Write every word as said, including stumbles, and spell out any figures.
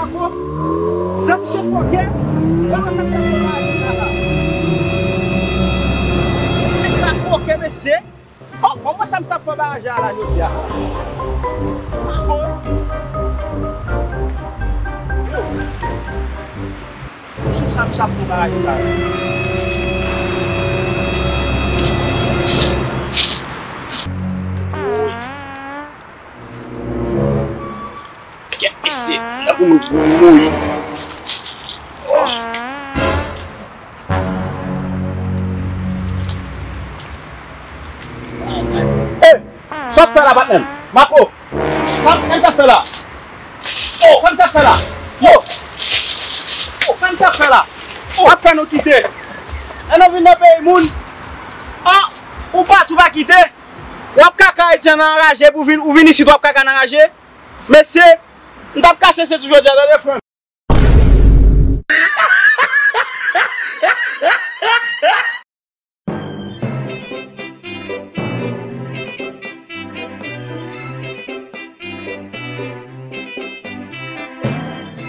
Zanmi se fòkè. Gade sa k ap fè baraj la la. Nèg sa fòkè, mesye. Oh, fò m wè sa m sa fè baraj la la jodi a. Yo. Jou sa m sa fè baraj sa. Kèt mesye, tankou moun ki mouri. Hey! Sa w ap fè la, patnè m? Mako! Sa w ap fè la? Oh! Sa w ap fè la? Yo! Oh! Sa w ap fè la? Oh! W ap fè nou kite. Lè nou vin nan peyi moun, ah! Ou pati, ou pa kite. W ap kaka Ayiti an anraje, epi w vin, ou vin isit, w ap kaka nan raje. Mesye, m t ap kase se tou jodi a, tande frè m.